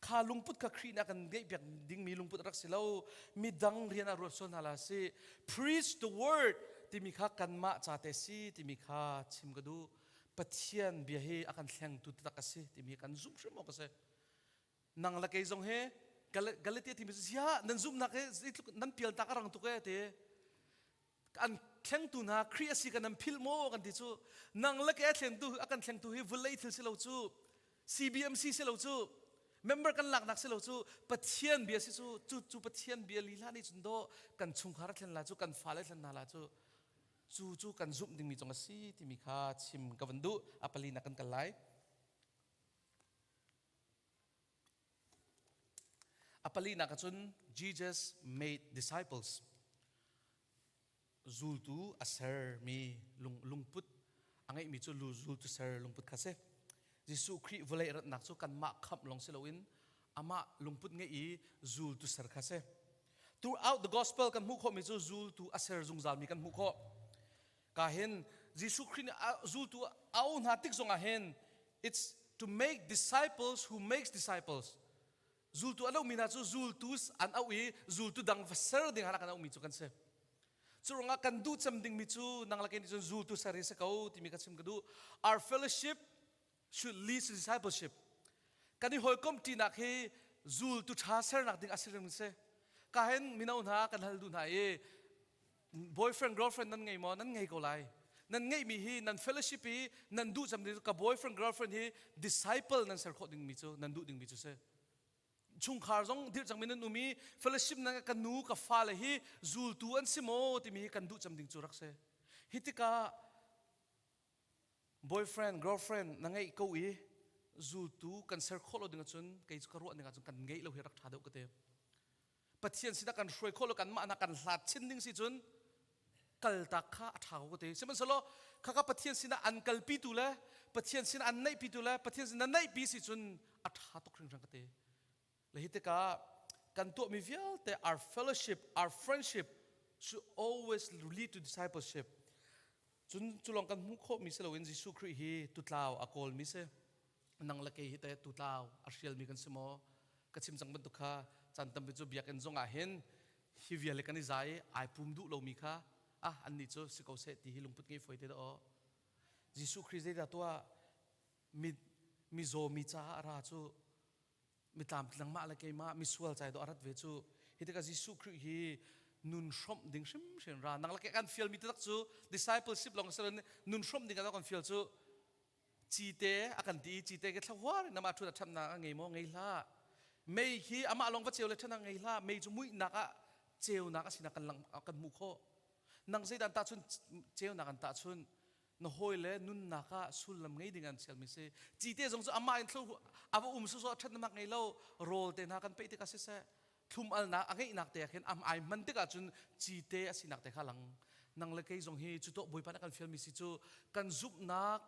Kha lungput kha Khrih nih a kan ngeihpiak dingmi lungput a rak si lo. Midang rian ah ruat sual hna lai a si. Preach the word timi kha kanmah cate si timi kha chim ka duh. Pathian bia hi a kan thlengtu taktak a si timi kan zumh hrimhrim awk a si. Nang le kei zong hi Gal-, Galatia timi cu ziah nan zumhnak hi zeitluk nan pialtak a rang tuk e ti. An thlengtu hna Khrih a si kan nan philh maw kan ti cu. Nang le kei a thlengtu, a kan thlengtu hi vulei thil si lo cu, C B M C si lo cu, member kan laknak si lo cu, Pathian bia si cu, cu, cu Pathian bia lila nih cun dawh kan chungkhar a thlen lai cu, kan fale thlen hna lai cu, cu, cu kan zumh dingmi cang a si timi kha chim ka van duh. A palinak kan kal lai. A palinak ahcun Jesus made disciples. Zultu a sermi lung-, lungput a ngeihmi cu lu-, zultu ser lungput kha si. Jesuh Khrih vawlei ratnak cu kanmah khamh lawng si loin amah lungput ngeih i zultu ser kha si. Throughout the gospel kan hmuh khawhmi cu zultu a ser zungzalmi kan hmuh khawh. Ka hin Jesuh Khrih nih a zultu a auh hna tik zongah hin, it's to make disciples who makes disciples. Zultu a auhmi hna cu zultu an auh i zultu dang va ser ding hna kan auhmi cu kan si. Curuangah kan duh cem dingmi cu nang le kei nih cun zultu ser hi si ko timi ka chim ka duh. Our fellowship should lead to discipleship. Kan i hawikomh ṭihnak hi zultu ṭha sernak ding a si ringring si. Ka hin mino hna kan hal duh hna i, boyfriend, girlfriend nan ngei maw? Nan ngei ko lai. Nan ngeihmi hi nan fellowship i nan duh cem ding cu ka boyfriend, girlfriend hi disciple nan ser khawh dingmi cu, nan duh dingmi cu si. Chungkhar zong dirh cangmi nan um i fellowship nan ka nu, ka fale hi zultu an si maw timi hi kan duh cem ding cu rak si. Hi tikah boyfriend, girlfriend na ngeih ko i zultu kan ser khawh lo ding ahcun kei cu ka ruah ning ahcun kan ngeih lo hi rak ṭha deuh ka ti. Pathian sinah kan hruai khawh lo, kanmah hna kan hlat chin ding si cun kaltak kha a ṭha ko ka ti. Sihmanhsehlaw khaka Pathian sinah an kalpitu le Pathian sinah an neihpitu le Pathian sinah neihpi si cun a ṭha tuk hringhran ka ti. Le hi tikah kan tuahmi vialte, our fellowship, our friendship should always lead to discipleship. Cun cu lawng kan hmuh khawhmi si loin Jesuh Khrih hi tutlau a kawlmi si. Nang le kei hi te tutlau a hrialmi kan si maw? Ka chim cang bantuk kha caan tampi cu biakinn zongah hin hi vial hi kan i za i ai pum duh lomi kha, ah, annih cu si ko seh ti hi lungput ngeih fawi te dah aw. Jesuh Khrih zeidah tuah mi, mi zaw mi caah a ra cu mi tlamtling mah le keimah misual cai dawh a rat ve cu. Hi tikah Jesuh Khrih hi nun hrawmh ding hrimhrim ra. Nang le kei kan fialmi taktak cu discipleship lawng a si lo, nun hrawmh ding kan fial cu. Cite a kan ti i, cite ke thlahuar in amah ṭhut a ṭhatnak a ngei maw? Ngei hlah. Mei hi amah lawng va ceu le ṭhatnak ngei hlah. Mei cu muihnak ah ceunak a sinak kan lang, a kan hmuh khawh. Nang zeidah an tahchunh, ceunak an tahchunh? Na hawi le nunnak ah sullam ngei ding an sialmi si. Cite zong cu amah in thlo a va um sawsawh a ṭhat na hmak ngei lo. Rawl te hna kan peih tikah siseh, thlum alnak a ngeihnak te ah khin am ai hman tikah cun cite a sinak te kha lang. Nang le kei zong hi cu tawh Bawipa nih a kan fialmi si cu kan zumhnak,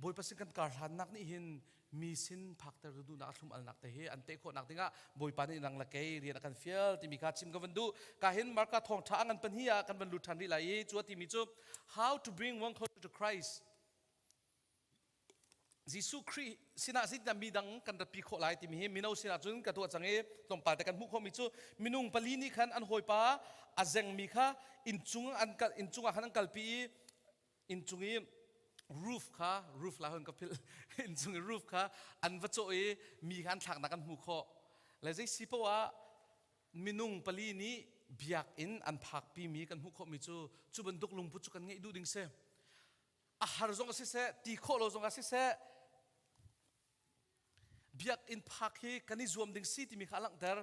Bawipa sin kan karhlannak nih hin mi sin phakter duhnak a thlum alnak te hi an teh khawhnak dingah Bawipa nih nang le kei rian a kan fial timi kha chim ka van duh. Ka hin Marka thawngṭha a ngan pahnih ah kan van lut ṭhan rih lai i cu a timi cu, How to bring one closer to Christ. Jesuh Khrih sinah zeitindah mi dang kan ratpi khawh lai timi hi mino sinah cun ka tuah cang i tlawmpal te kan hmuh khawhmi cu minung pali nih khan an hawipa a zengmi kha inn chung an kal, inn chungah khan an kalpi i, inn cung i roof kha, roof lai hon ka philh, inn cung i roof kha an va cawh i mi kha an thlaknak kan hmu khawh. Le zei si poah minung pali nih biakinn an phakpi mi kan hmuh khawhmi cu, cu bantuk lungput cu kan ngeih duh ding si. A har zong a siseh, ti khawh lo zong a siseh, biakinn phak hi kan i zuam ding si timi kha a langhter.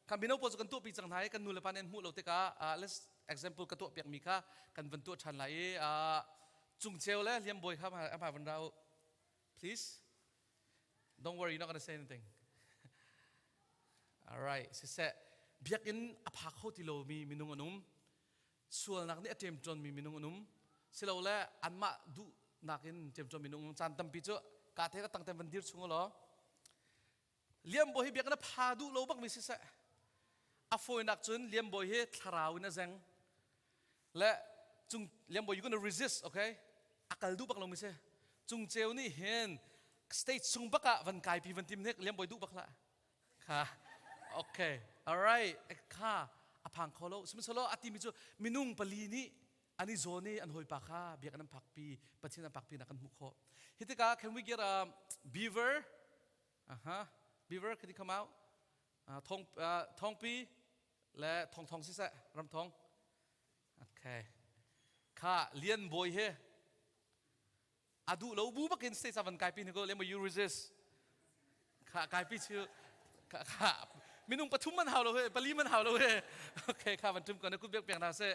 Kan mino pawl cu kan tuahpi cang hna i kan nu le pa nih an hmuh lo tikah, ah, let's example ka tuahpiakmi kha kan van tuah ṭhan lai i, ah, Cung Ceu le Liam Bawi kha amah, amah van ra uh. Please. Don't worry, you're not gonna say anything. Alright, siseh. Biakinn a phak kho ti lomi minung an um. Sualnak nih a ṭemṭawnmi minung an um. Silole anmah duhnak in ṭemṭawnmi minung an um. Caan tampi cu ka te ka tangten van dir chung u law. Liam Bawi hi biakinn a pha duh lo bakmi siseh, a fawinak cun Liam Bawi hi thlarau in a zeng. Le cung Liam Bawi, you're gonna resist, okay? A kal duh bak lomi si. Tungceu nih hin stage sung bakah van kaipi van tim nek liamboi duh bak hlah. Kha. Okay. Alright. Kha. A phang kho lo. Sihmanhsehlaw a timi cu minung pali nih an i zawn i an hawipa kha biakinn an phakpi, Pathian an phakpi nak kan hmuh khawh. Hi tikah, can we get a Beaver? Aha. Beaver, can you come out? Ah, Thawng, ah, Thawngpi le Thawng Thawng siseh, Ram Thawng. Okay. Kha, Lian Bawi he. A duh lo bu bakin stage ah van kaipi hna ko, Lian Bawi, you resist. Kha, kaipi cu, kha, kha, minung pathum man hau lo he, pali man hau lo he. Okay, kha van ṭum ko, na kut biak piak hna seh.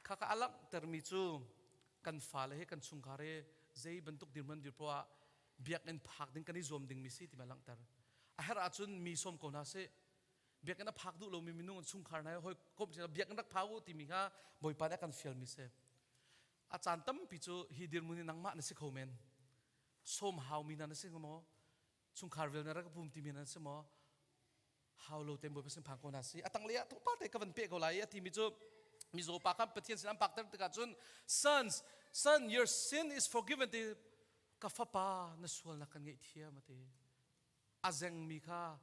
Kha, kha a langhtermi cu kan fale he, kan chungkhar he, zei bantuk dirhmun dirpaw ah biakinn phak ding kan i zuam dingmi si timi a langhter. A herh ahcun mi sawm ko hna seh. Biakinn a phak duh lomi minung an chungkhar hna i hawikom ṭhin ah biakinn rak phak uh timi kha Bawipa nih a kan fialmi si. A caan tampi cu hi dirhmun hi nangmah na si kho men. Sawm haumi hna na si maw? Chungkhar vialte rak pum timi hna na si maw? Hau lo tein Bawipa sin phang ko hna si. A tanglei ah Topa te ka van peh ko lai a timi cu mizaw pa kha Pathian sin an phakter tikah cun, "Sons, son, your sin is forgiven," ti, "Ka fapa, na sualnak kan ngaihthiam," a ti. A zengmi kha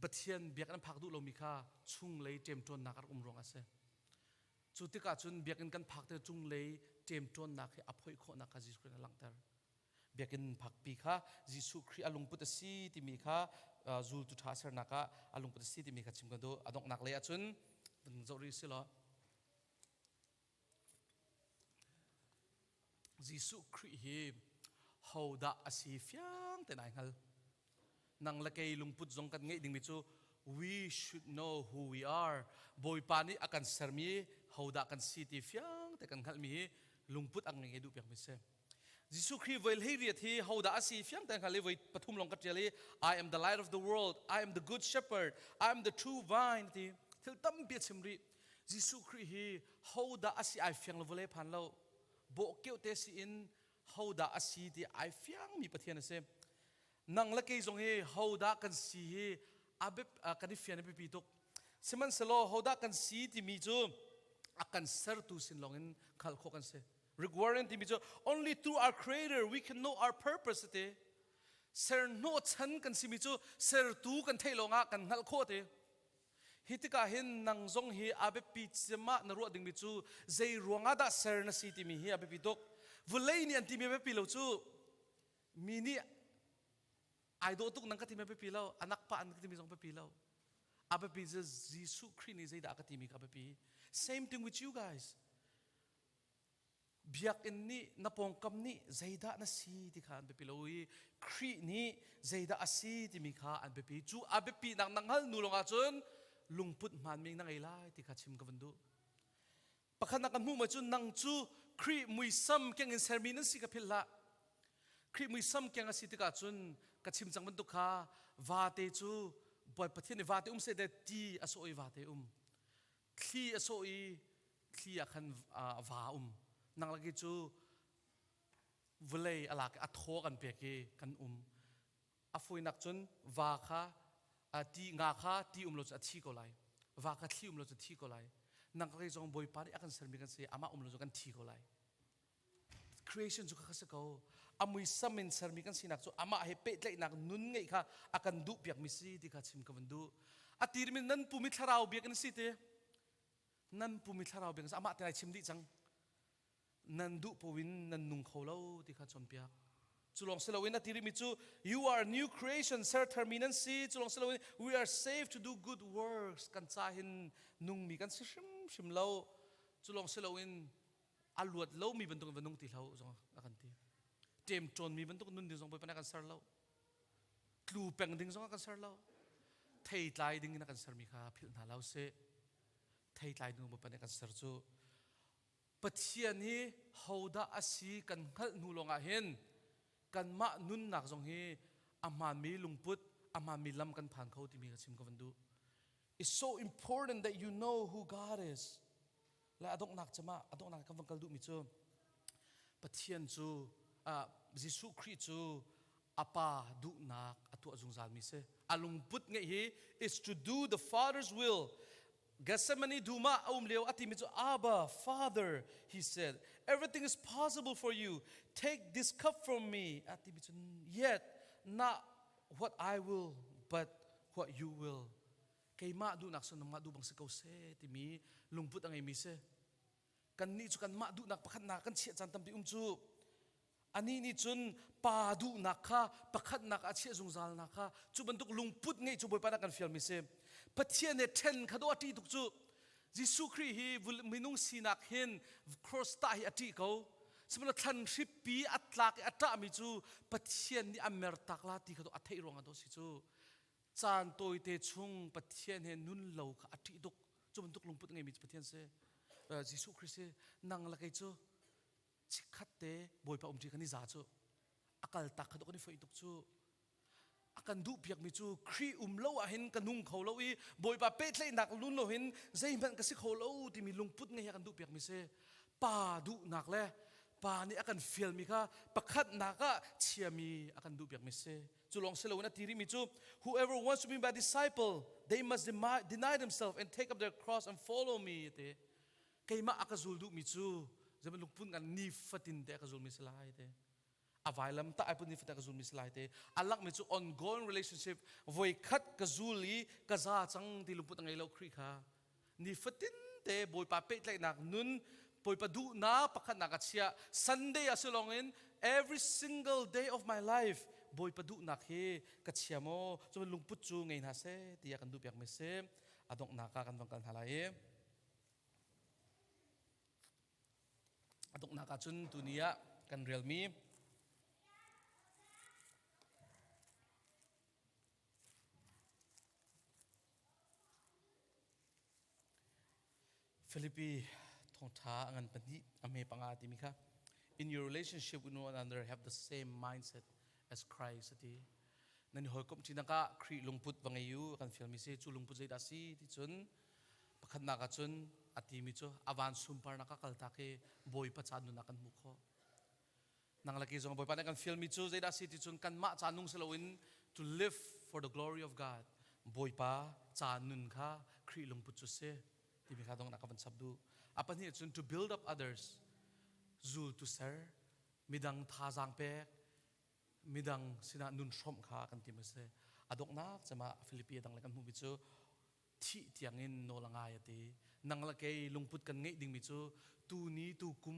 Pathian biakinn an phak duh lomi kha chunglei ṭemṭawnnak a rak um ruangah a si. Cu tikah cun biakinn kan phakte cunglei ṭemṭawnnak hi a phoih khawhnak kha Jesuh Khrih in a langhter. Biakinn phakpi kha Jesuh Khrih a lungput a si timi kha, aa, zultu ṭha a sernak ah a lungput a si timi kha chim kan duh. A donghnak lei ahcun van zoh rih si law. Jesuh Khrih hi hodah a si fiang tein aa hngal. Nang le kei lungput zong kan ngeih dingmi cu, we should know who we are. Bawipa nih a kan sermi hodah kan si ti fiang te kan hngalhmi hi lungput a ngeih duh piakmi si. Jesuh Khrih voi hleiriat hi hodah a si fiang te hngal i voi pathum lawng ka ṭial i, "I am the light of the world, I am the good shepherd, I am the true vine," ti thil tampi a chim rih. Jesuh Khrih hi hodah a si aa fiang lo, vawlei phan lo, bawhkeuh te si in hodah a si ti aa fiangmi Pathian a si. Nang le kei zong hi hodah kan si hi a bep-, a kan i fian a biapi tuk. Sihmanhsehlaw hodah kan si timi cu a kan sertu sin lawngin hngalh khawh kan si. Rick Warren timi cu, "Only through our Creator we can know our purpose," a ti. Serhnawh chan kan simi cu sertu kan theih lawngah kan hngalh khawh a ti. Hi tikah hin nang zong hi a biapi cemah na ruah dingmi cu zei ruangah dah ser na si timi hi a biapi tuk. Vawlei nih an timi a biapi lo cu, mi nih aa dawh tuk nang ka timi a biapi lo, a nakpah an ka timi zong a biapi lo. A biapi cu Jesuh Khrih nih zeidah a ka timi kha a biapi. Same thing with you guys. Biakinn nih, na pawngkam nih zeidah na si ti kha an biapi lo i, Khrih nih zeidah a si timi kha an biapi. Cu a biapinak na hngalh hnu lawngah cun lungput hmaanmi na ngei lai ti kha chim ka van duh. Pakhatnak kan hmuh mai cu, nang cu Khrih muisam keng in sermi nan si ka philh hlah. Khrih muisam keng a si tikah cun ka chim cang bantuk kha vate cu, Bawi Pathian nih vate um seh te ti a sawh i vate um. Thli a sawh i thli ah khan, aa, va a um. Nang lak i cu vawlei a lak i a thaw kan pek i kan um. A fawinak cun va kha, aa, ti, nga kha ti um lo cun a thi ko lai. Va kha thli um lo cun a thi ko lai. Nang lak i zong Bawipa nih a kan sermi kan si, amah um lo cun kan thi ko lai. Creation cu kha, kha si ko. A muisam in sermi kan sinak cu amah he pehtlaihnak nun ngeih kha a kan duh piakmi si ti kha chim ka van duh. A tirmi nan pumi thlarau biakinn si ti. Nan pumi thlarau biakinn si. Amah te nai chim dih cang. Nan duh poin nan nung kho lo ti kha cawnpiak. Cu lawng si loin a tirmi cu, "You are a new creation," ser thermi nan si. Cu lawng si loin, "We are saved to do good works." Kan ca hin nungmi kan si hrimhrim lo. Cu lawng si loin, a luat lomi bantuk in va nung ti hlah uh zong a kan ti. Ṭemṭawnmi bantuk nun ding zong Bawipa nih a kan ser lo. Tlu peng ding zong a kan ser lo. Theitlai ding in a kan sermi kha philh hna lo seh. Theitlai ding Bawipa nih a kan ser cu. Pathian hi hodah a si kan hngalh hnu lawngah hin kanmah nunnak zong hi a hmaanmi lungput, a hmaanmi lam kan phan kho timi ka chim ka van duh. It's so important that you know who God is. Le a donghnak cemah, a donghnak kan van kal duhmi cu Pathian cu, ah, Jesuh Khrih cu a Pa duhnak a tuah zungzalmi si. A lungput ngeih hi is to do the Father's will. Gethsemane dum ah a um lio a timi cu, "Abba, Father," he said, "everything is possible for you. Take this cup from me," a timi cu, "Yet not what I will, but what you will." Keimah duhnak si lo, nangmah duh bang si ko seh, timi lungput a ngeimi si. Kannih cu kanmah duhnak pakhatnak kan chiah caan tampi um cu. Anih nih cun Pa duhnak kha pakhatnak a chiah zungzalnak kha cu bantuk lungput ngeih cu Bawipa nih a kan fialmi si. Pathian he ṭhenkhat aw a ṭih tuk cu. Jesuh Khrih hi vul-, minung sinak hin cross tah hi a ṭih ko. Sihmanhsehlaw thlan hripi a tlak i a ṭahmi cu Pathian nih a mertak lai ti kha tu a theih ruangah tu a si cu. Caan tawite chung Pathian he nun lo kha a ṭih tuk. Cu bantuk lungput ngeimi cu Pathian si, eh, Jesuh Khrih si. Nang le kei cu chikkhatte Bawipa um ṭi kan i za cu. A kaltak kha tu kan i foih tuk cu. A kan duhpiakmi cu Khrih um lo ah hin ka nung kho lo i Bawipa pehtlaihnak nun lo hin zeihmanh ka si kho lo timi lungput ngeih a kan duhpiakmi si. Pa duhnak le Pa nih a kan fialmi kha pakhatnak ah chiami a kan duhpiakmi si. Cu lawng si loin a ti rihmi cu, "Whoever wants to be my disciple, they must demi-, deny themselves and take up their cross and follow me," a ti. Keimah a ka zul duhmi cu, zeihmanh lungput ngan nifatin te a ka zulmi si lai te. A vailam tah ai put nifatin a ka zulmi si lai te. A lakmi cu ongoing relationship, voikhat ka zul i ka za cang ti lungput a ngei lo Khrih kha. Nifatin te Bawipa pehtlaihnak nun, Bawipa duhnak pakhatnak a chiah. Sunday a si lawngin every single day of my life Bawipa duhnak hi ka chiam aw. Cun lungput cu ngei hna seh, tiah kan duhpiakmi si. A donghnak ah kan van kal hna lai i a donghnak ah cun tuni ah kan relmi Filipi thawngṭha a ngan pahnih a hme panga timi kha, "In your relationship with one another, have the same mindset as Christ," a ti. Nan i hawikomh ṭinak ah Khrih lungput va ngei u, a kan fialmi si. Cu lungput zeidah si ti cun, pakhatnak ah cun a timi cu a van sunparnak ah kaltak i Bawipa ca nun ah kan hmuh khawh. Nang le kei zong Bawipa nih kan fialmi cu zeidah si ti cun, kanmah ca nung si loin to live for the glory of God. Bawipa ca nun kha Khrih lungput cu si timi kha donghnak ka van chap duh. A pahnih cun to build up others, zultu ser, midang thazaang pek, midang sinah nun hrawmh kha kan timi si. A donghnak cem ah Filipi a dang le kan hmuhmi cu, thih tiangin nawl a ngai a ti. Nang le kei lungput kan ngeih dingmi cu tuni, tukum,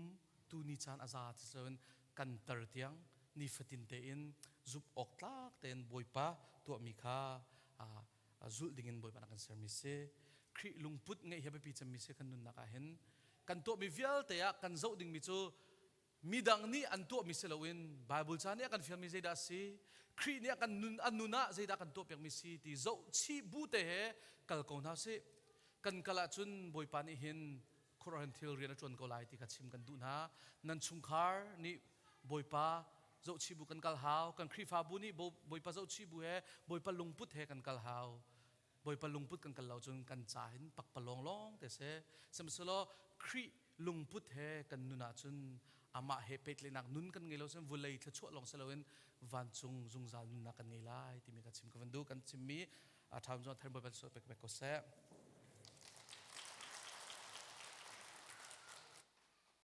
tuni caan a za ti loin kan tar tiang nifatin tein zumh awk tlak tein Bawipa tuahmi kha, aa, aa, zulh dingin Bawipa nih kan sermi si. Khrih lungput ngeih hi a biapi cemmi si kan nunnak ah hin. Kan tuahmi vialte ah kan zoh dingmi cu midang nih an tuahmi si loin Baibal ca nih a kan fialmi zeidah a si? Khrih nih a kan nun, a nun ah zeidah a kan tuahpiakmi si ti zohchih bu te he kal ko hna sih. Kan kal ahcun Bawipa nih hin khuaruahhar in thil rian a ṭuan ko lai ti kha chim kan duh hna. Nan chungkhar nih Bawipa zohchih bu kan kal hau, kan Khrihfabu nih Baw-, Bawipa zohchih bu he, Bawipa lungput he kan kal hau. Bawipa lungput kan kal lo cun kan ca hin pakpalawng lawng te seh. Sihmanhsehlaw Khrih lungput he kan nun ahcun amah he pehtlaihnak nun kan ngei lo cun, vulei thluachuah lawng si loin vancung zungzal nunnak kan ngei lai timi kha chim ka van duh. Kan chimmi, aa, ṭha um zong a thar Bawipa sawh pek, pek ko seh.